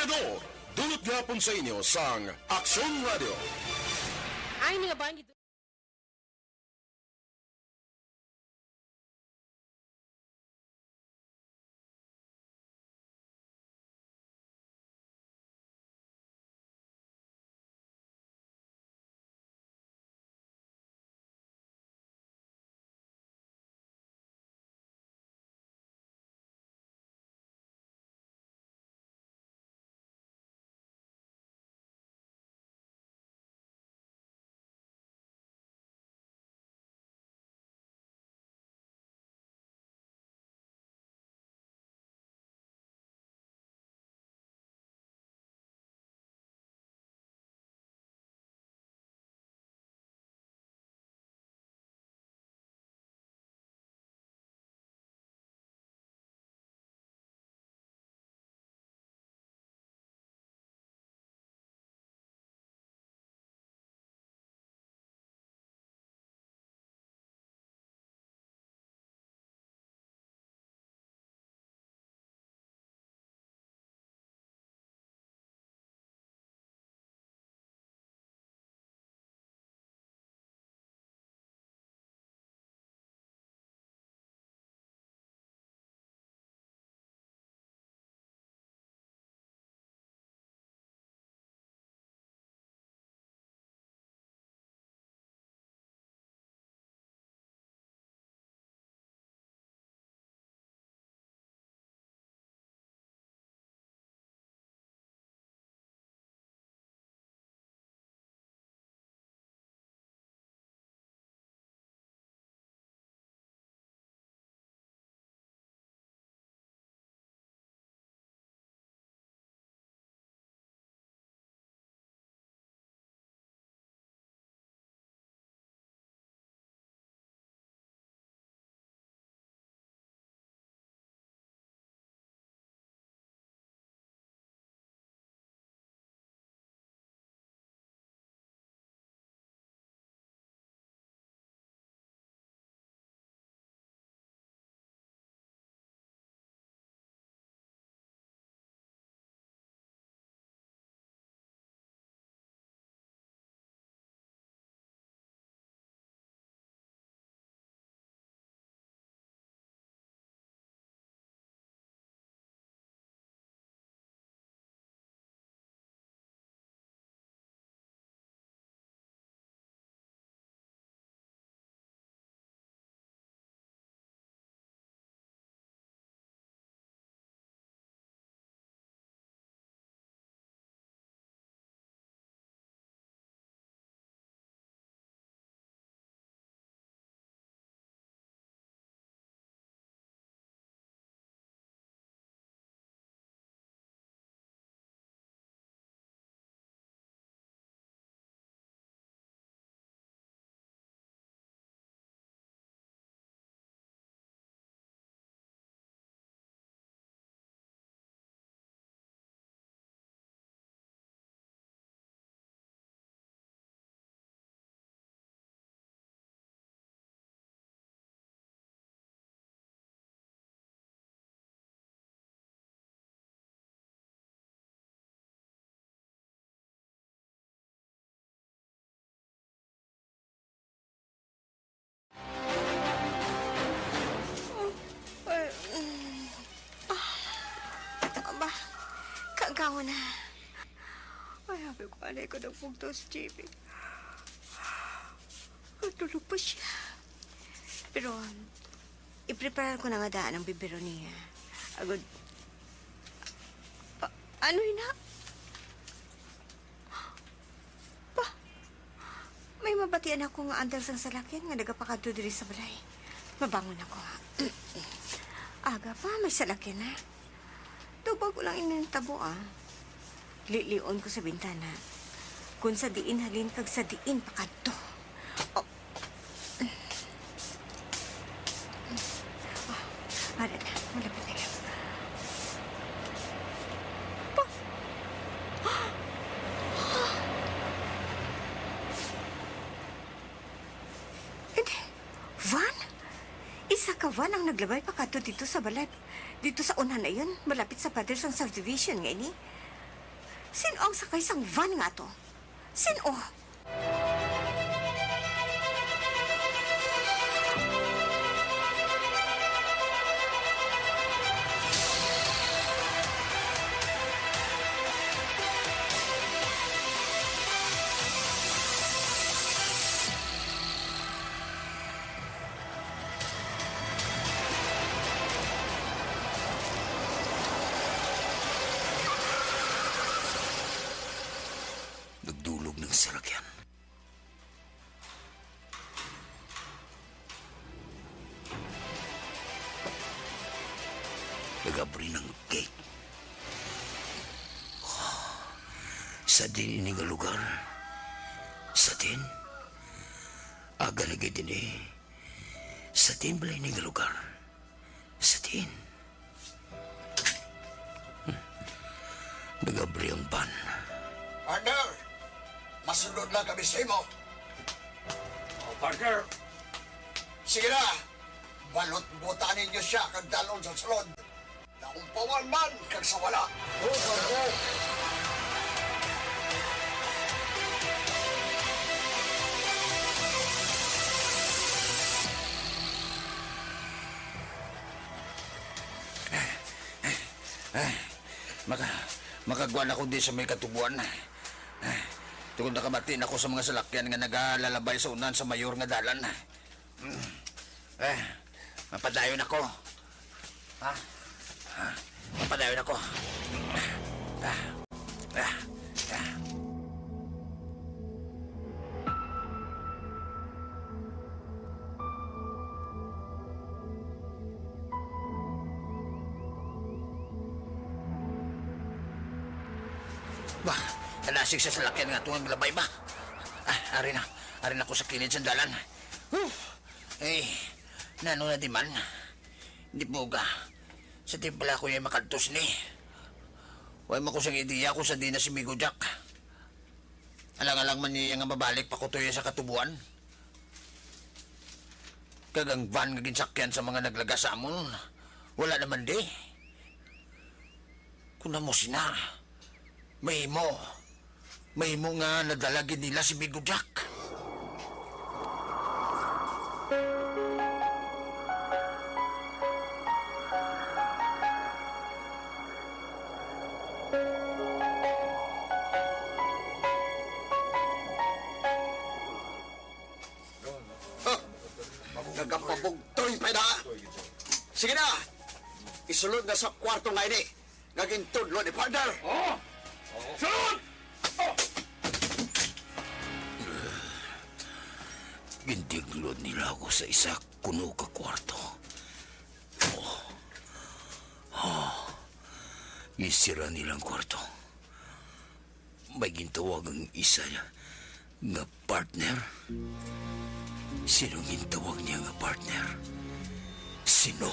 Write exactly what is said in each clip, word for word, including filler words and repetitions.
Dulot gihapon sa inyo sang Aksyon Radio. Ay, nga ba ang Ay, mm. Ah, aba, kagawa na. Ay, abi ko, anay ko nagpugto si J P. Natulog pa siya. Pero, um, i-prepare ko na nga daan ang bibero niya. Agod, pa, ano yun, ha? Pa, may mabatian ako nga andar sang salakyan nga nagapakadto diri sa balay. Mabangon ako, ha? Aga pa, may salakyan na. Tubag ko lang ini tabo, ah. Lilion ko sa bintana. Kung sa diin halin kag sa diin pakadto. Oh. Ah, wala na. Malapit na lang. Pa- Hindi. Van? Isa ka van ang naglabay pakadto dito sa balay. Dito sa unahan na yun, malapit sa pader sang subdivision nga ini. Sin-o ang sakay sang van nga to? Sin-o? Nagdulog ng sarakyan. Nagabri ng gate. Sa din ini nga lugar? Sa din? Aga na gid ini. Sa din bala ini nga lugar? Sa din? Hmm. Nagabri ang van. Partner, masunod lang kami sa imo. Oh, partner. Sige na, balot-bota ninyo siya kag dalon sa sulod. Naumpawan man kag sa wala. Oh, partner. Ay, maka-, makagwa na ko di sa may katubuan. Ay, tungod nakabati na ko sa mga salakyan nga nagalalabay sa unan sa mayor nga dalan. Mm. Eh, mapadayon ako. Ha? Ha? Mapadayon ako. Ah, ah, ah. Ba, kadasig sa salakyan nga tuwang labay ba? Ah, ari na. Ari na ko sa kilid sa dalan. Whew! Eh, nano na di man? Di buga. Sa timpla ko yung makadtos ni. Way mo ko sang ideya kung sa di na si Migo Jack. Alang-alang man niya nga mabalik pa ko tuyo sa katubuan. Kag ang van nga ginsakyan sa mga naglagas sa amon, wala naman di. Kung amo sina, mahimo, mahimo nga nadala gid nila si Migo Jack. Huh! Nagapabugtoy pa na. Sige na. Isulod na sa kwarto nga ini nga gintudlo ni partner. Oh! Sulod! Oh! Gintiglod nila ako sa isa kuno ka kwarto. Oh. Oh. Gisira nila ang kwarto. May gintawag ang isa nga partner. Sino ang gintawag niya nga partner? Sino?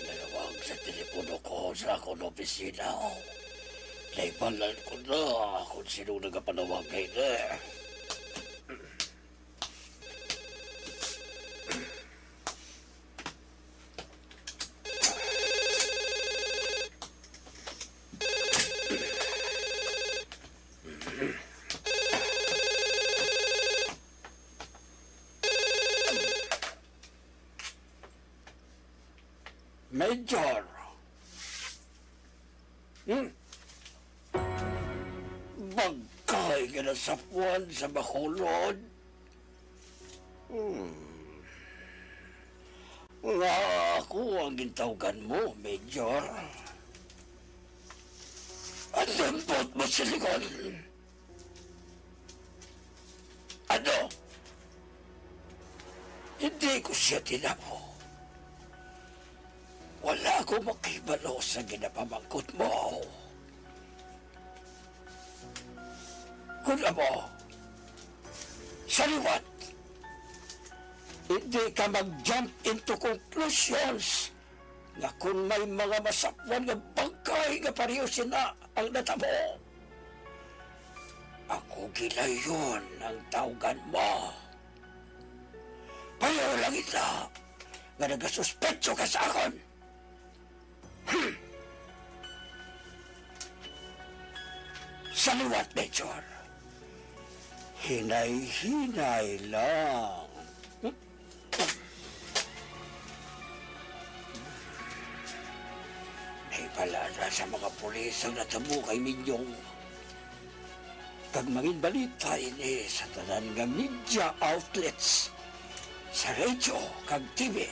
May nanawag sa telepono ko sa akon opisina. Naibalan ko na kung sino nagapanawag kay na. Major. Hmm? Bangkay nga nasapuan sa Bacolod. Hmm. Nga ako ang gintawgan mo, Major. Ang lambot mo sa lingon. Ano? Hindi ko siya tinamo. Wala ko makahibalo sa ginapamangkot mo. Kun amo, sa liwat, hindi ka mag-jump into conclusions. nga kon may mga masapwan nga bangkay nga pareho sina ang natabo, ako gilayon ang tawgan mo. Pareho lang ita nga nagasuspetso ka sa akon. Hmm. Sa liwat, Major, hinay-hinay lang. Nahibalaan na sa mga pulis ang natabo kay Minyong. Kag manginbalita ini sa tanan nga media outlets, sa radyo kag T V,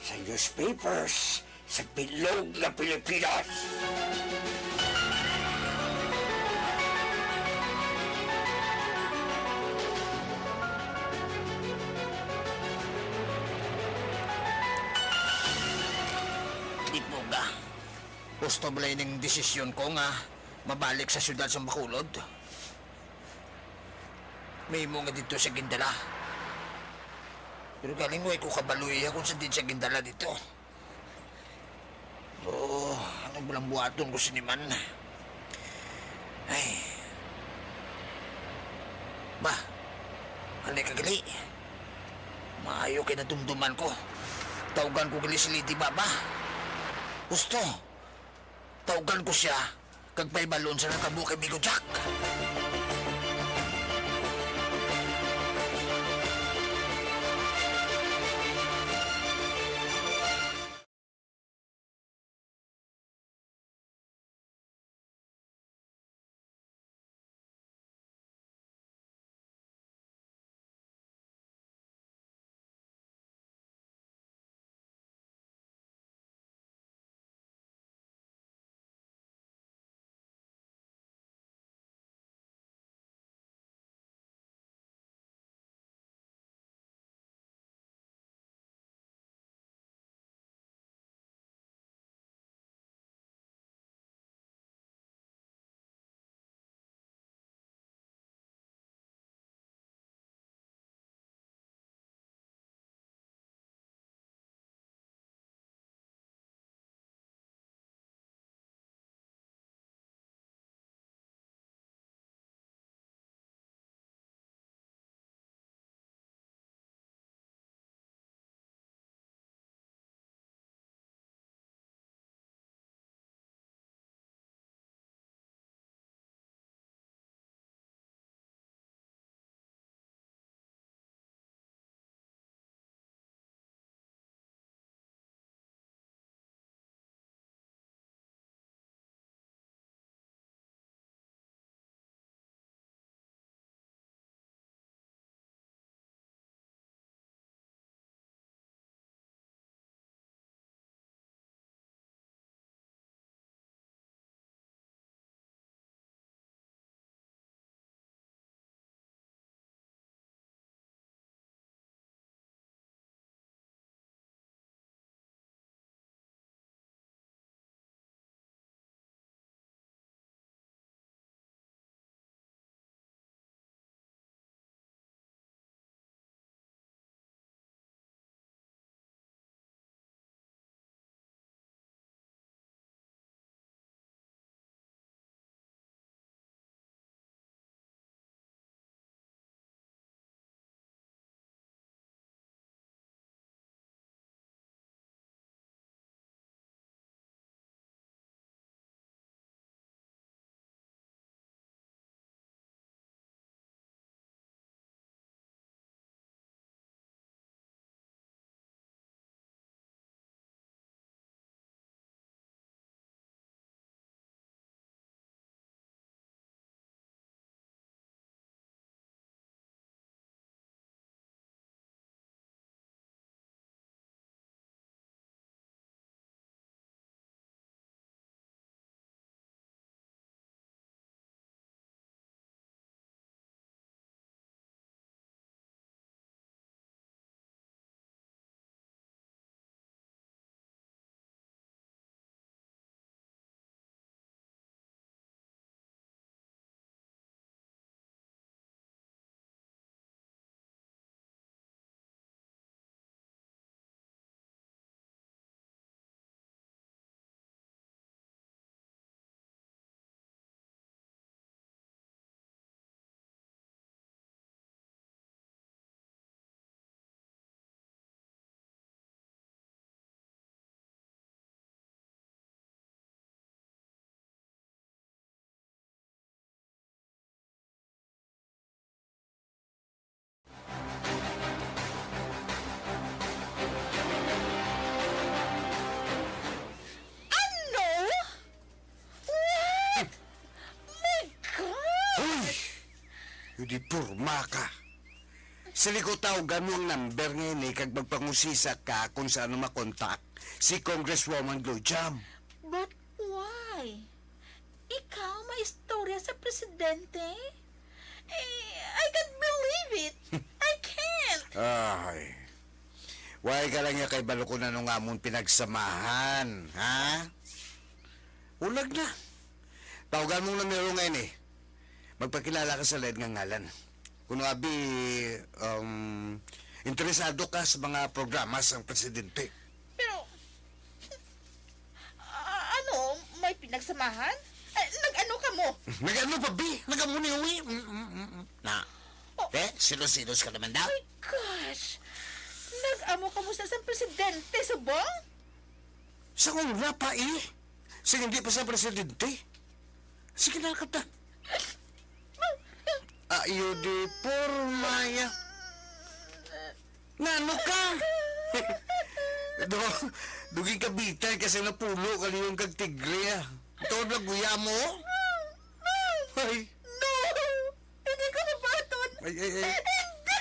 sa newspapers, sa bilog nga Pilipinas. Dipoga, husto bala ining desisyon ko nga mabalik sa siyudad sa Bacolod? Mahimo nga didto siya gindala. Pero galing way ko kabalo iya kung sa din siya gindala didto. Oo, ano ba lang buhaton ko sini man? Ay. Ba, ano ka gali? Maayo kay nadumduman ko. Tawgan ko gali si Lady Baba. Gusto. Tawgan ko siya. Kag pahibalon sa natabo kay Migo Jack. Yun di porma ka. Sili ko, tawgan mo ang number nga ini kag magpangusisa ka kung saan makontak si Congresswoman Glow Jam. But why? Ikaw may istorya sa presidente? Eh, I can't believe it. I can't. Ay. Why ka lang niya kay balo ko na nung amon pinagsamahan, ha? Ulag na. Tawagan mong numero nga ini. Magpakilala ka sa lain nga ngalan. Kung abi, um, interesado ka sa mga programa sang presidente. Pero, ah, ano, may pinagsamahan? Eh, nag-ano ka mo? Nag-ano pa, bi? Nag-amo ni Uy? Mm, mm, mm, mm. Na. Oh. Eh, silos-silos ka naman daw? My gosh! Nag-amo ka mo sa isang presidente, subong? Sa una pa, eh. Sa hindi pa sa presidente. Sige na, kata. Ayo di por Maya. Ngano ka? Do, duging kabitan kasi napulo ka liyon kag tigre, ah. Tuod lang guya mo? Ay. No! Hindi ko mabaton! Ay, ay, ay. Hindi!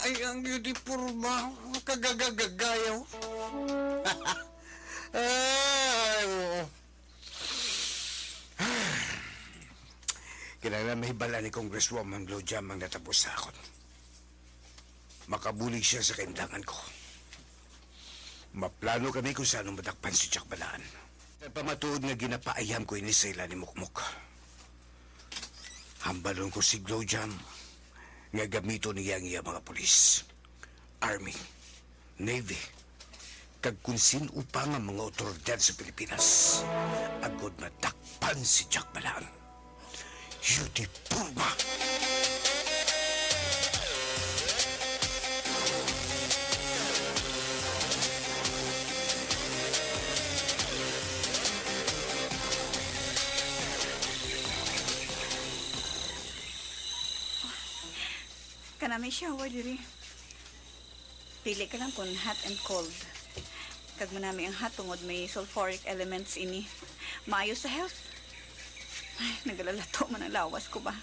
Ay, ang uniporma. Kagagagagayaw. Ay, oo. Kinahanglan mahibal-an ni Congresswoman Glow Jam ang natabo sa akon. Makabulig siya sa kaimtangan ko. Maplano kami kung saan madakpan si Jack Balaan. Pamatuod nga ginapaayam ko ini sa ila ni Mukmok. Hambalon ko si Glow Jam nga gamiton niya ang iya mga pulis, army, navy, kag kung sin-o pa nga mga awtoridad sa Pilipinas, agod madakpan si Jack Balaan. Uniporma! Kana may shower diri. Pili ka lang kung hot and cold. Kag manami ang hot tungod may sulfuric elements ini. Maayo sa health. Ay, nagalalato man ang lawas ko ba.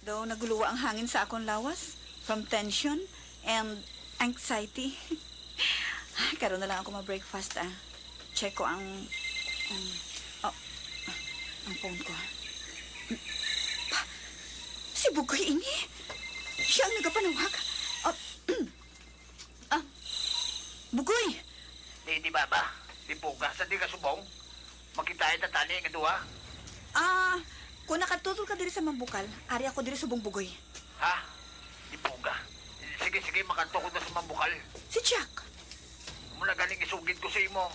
Daw naguluwa ang hangin sa akon lawas from tension and anxiety. Ay, karon na lang ako ma-breakfast, ah. Check ko ang, ang, oh, ang phone ko. Pa, si Bugoy ini. Siya ang nagapanawag. Ah, ah, Bugoy! Di, di ba ba? Di po ka sa di ka subong? Makitaay ta tani nga duha? Ah, kung nakatutol ka diri sa Mambukal, ari ako diri subong, Bugoy. Ha? Di po ka. Sige, sige, makadto ko na sa Mambukal. Si Jack. Amo na ganing isugid ko sa imo.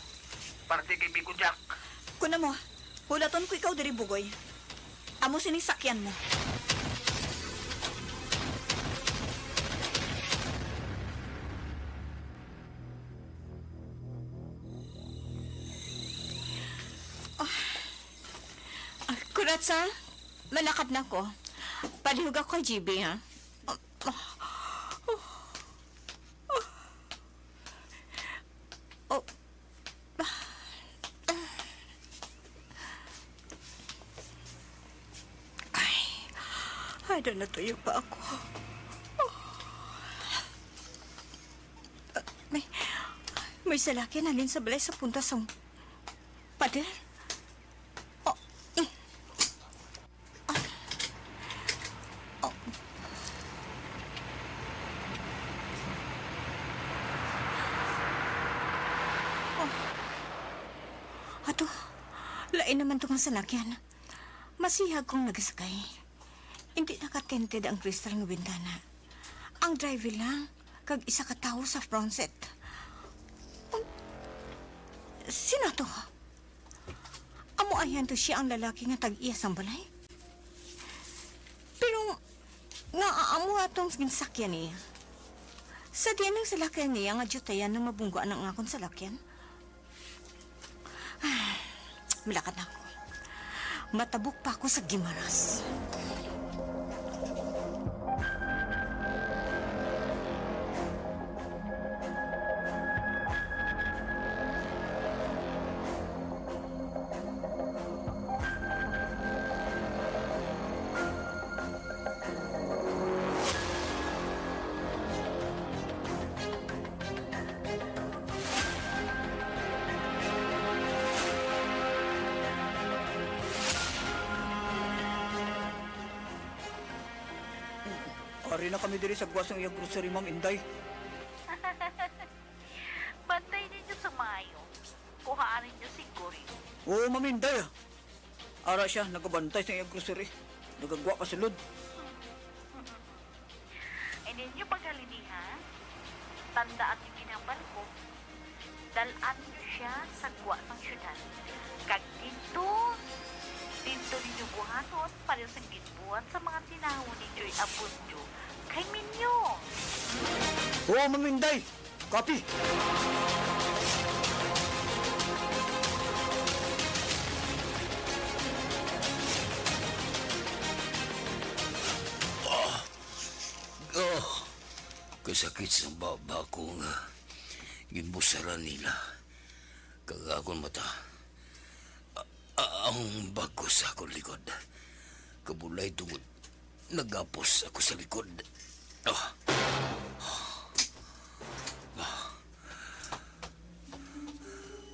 Parte kay Bigo Jack. Kun amo, hulaton ko ikaw diri, Bugoy. Amo sini sakyan mo. Ah, ah, Kuratsa, malakad na ko. Palihog ako kay G B, ha? Oh. Ay, ay, na natuyo pa ako. May, may salakyan halin sa balay sa punta sang pader. Oh, eh. Oh. Oh. Ato, lain naman to nga salakyan. Masihag kong nagasakay. Hindi nakatinted ang kristal nga bintana. Ang driver lang, kag isa ka tawo sa front seat. Um, sino to? Amo ayan to siya ang lalaki nga tag-iya sang balay? Pero nga amo atong ginsakyan niya. Sa diin ang salakyan niya nga diyutayan nga mabungguan ang akon salakyan? Ah, malakad na ako. Matabok pa ako sa Guimaras. Diri na kami diri sa gwa sang iya grocery, Ma'am Inday. Bantay ninyo sa maayo. Kuhaan ninyo si Gory. Oo, Ma'am Inday, ah. Ara siya, nagabantay sa iya grocery. Nagagwa pa sulod. Ay ninyo paghaliniha, tandaan niyo ginhambal ko. Dal-an niyo siya sa gwa sang syudad. Kag didto, didto ninyo buhaton pareho sang ginbuhat sa mga tinawo ni Joy Abundio kay Minyo. Oo, Ma'am Inday. Copy. Ah, ah, kasakit sa baba ko nga ginbusaran nila. Kag akon mata, a- ang bag-o sa akon likod. Kabulay tungod nagapos ako sa likod. Ah. Ah.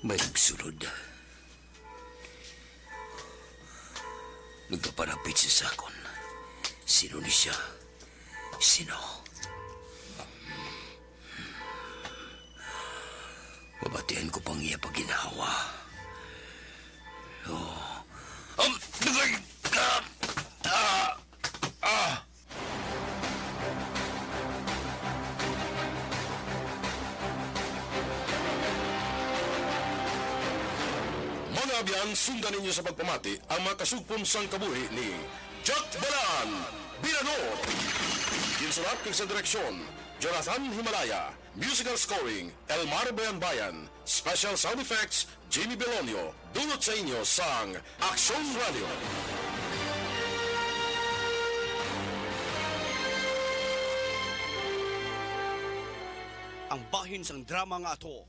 May nagsulod. Nagapalapit siya sa akon. Sino ni siya? Sino? Mabatian ko pang iya pagginhawa. Oh. Um, ah, ah, ah. Mga abyan, sundan ninyo sa pagpamati ang mga kasugpon sang kabuhi ni Jack Balaan, Biranor. Ginsulat kag sa direksyon, Jonathan Himalaya. Musical scoring, Elmar Bayanbayan. Special sound effects, Jimmy Belonio. Dulot sa inyo sang Aksyon Radio. Ang bahin sang drama nga ato,